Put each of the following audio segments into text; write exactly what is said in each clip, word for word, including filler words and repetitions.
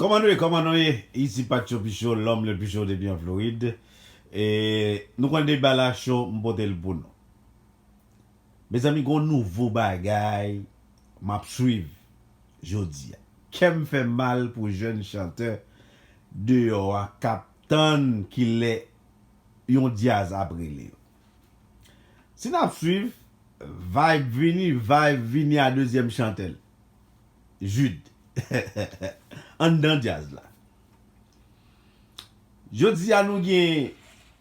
Kòman nou ye? Kòman nou ye? Isi Patcho Picho, l'homme le plus chaud depuis en Floride. E nou konn deba la cho, m pote l pou nou. Mezanmi, gon nouvo bagay m ap swiv jodi a. Kè m fè mal pou jèn chantè deyò a k ap tann kilè yon djaz ap rele yo. Si n ap swiv, Vibe vini, Vibe vini a dezyèm chantè l. Jude. Anndan djaz la. Jodi a nou gen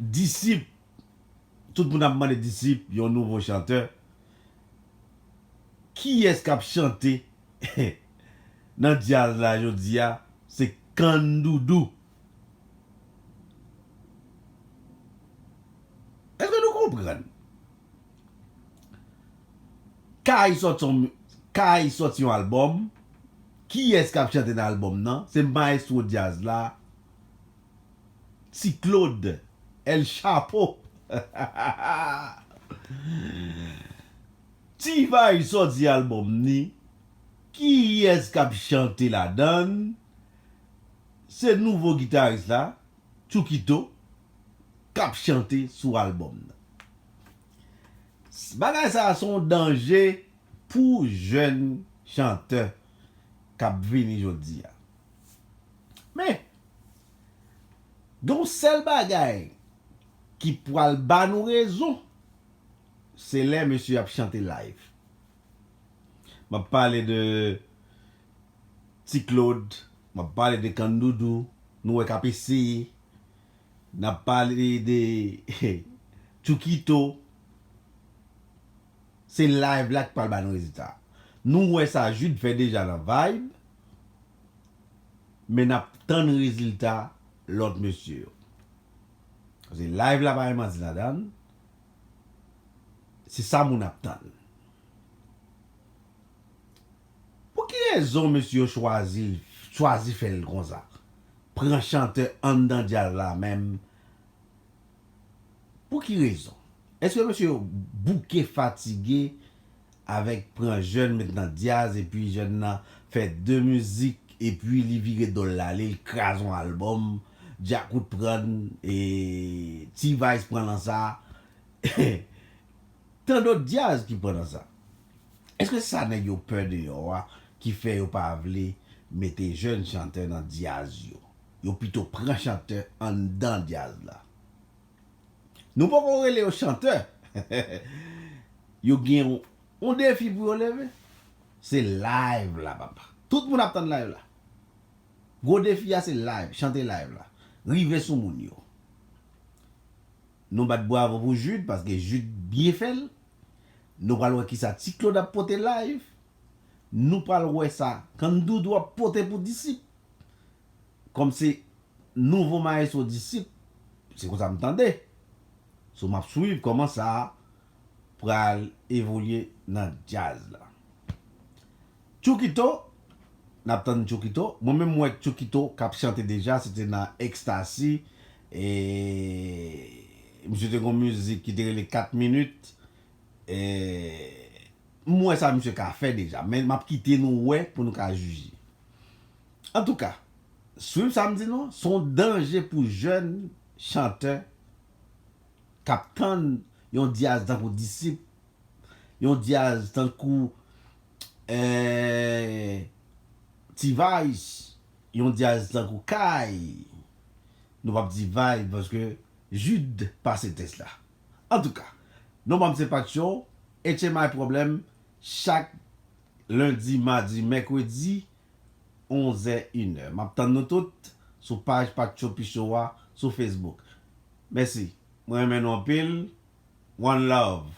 Disip. Tout moun ap mande Disip, yon nouvo chantè. Kiyès k ap chante nan djaz la jodi a? Se Kandoudou. Èske nou konprann? Kay sòti yon, Kay sòti yon albòm. Kiyès k ap chante nan albòm nan? Se mayestwo djaz la, Ti Claude, El Chapo. T-Vice sòti albòm ni. Kiyès k ap chante ladan l? Se nouvo gitaris la, Chukito, k ap chante sou albòm nan. Bagay sa a se yon danje pou jèn chantè k ap vini jodi a. Men, gen yon sèl bagay ki pral ba nou rezon, se lè mesye ap chante live. M ap pale de Ti Claude, m ap pale de Kandoudou, nou wè k ap eseye. N ap pale de Chukito. Se live la ki pral ba nou rezilta. Nou wè sa Jude fè deja nan Vibe, men n ap tann rezilta lòt mesye yo. Paske live la pa gen manti ladan l. Se sa moun ap tann. Pou ki rezon mesye yo chwazi, chwazi fè l konsa? Pran chantè anndan djaz la menm. Pou ki rezon? Èske mesye yo bouke, fatige avèk pran jèn met nan djaz, epi jèn nan fè de mizik, epi li vire do l l ale, li kraze yon albòm, Djakout pran l, e T-Vice pran l nan sa. Tan dòt djaz ki pran nan sa. Èske se sa nèg yo pè deyò a ki fè yo pa vle mete jèn chantè nan djaz yo? Yo pito pran chantè anndan djaz la. Nou poko rele yo chantè. Yo gen yon, yon defi pou yo leve. Se live la, papa. Tout moun ap tann live la. Gwo defi a se live, chante live la. Rive sou moun yo. Nou bat bravo pou Jude, paske Jude byen fè l. Nou pral wè kisa Ti Claude ap pote live. Nou pral wè sa Kandoudou ap pote pou Disip. Kòm se nouvo mayestwo Disip, se konsa m tande. So, m ap swiv kòman sa pral evolye nan djaz la. Chukito, n ap tann Chukito. Mwen menm, m wè Chukito k ap chante deja, se te nan Ecstasy. E misye te gon mizik ki te rele kat minit. E m wè sa misye ka fè deja, men m ap kite nou wè pou nou ka jije. Antouka, swiv sa m di nou, se yon danje pou jèn chantè k ap tann yon djaz tankou Disip, yon djaz tankou, eh, T-Vice, yon djaz tankou Kay. Nou p ap di Vibe paske Jude pase tès la. Antouka, non pa m se Patcho, H M I Problem, chak lendi, madi, mèkredi, onzè, inè. M ap tann nou tout sou paj Patcho Picho a sou Facebook. Mèsi. Mwen renmen nou anpil. One love.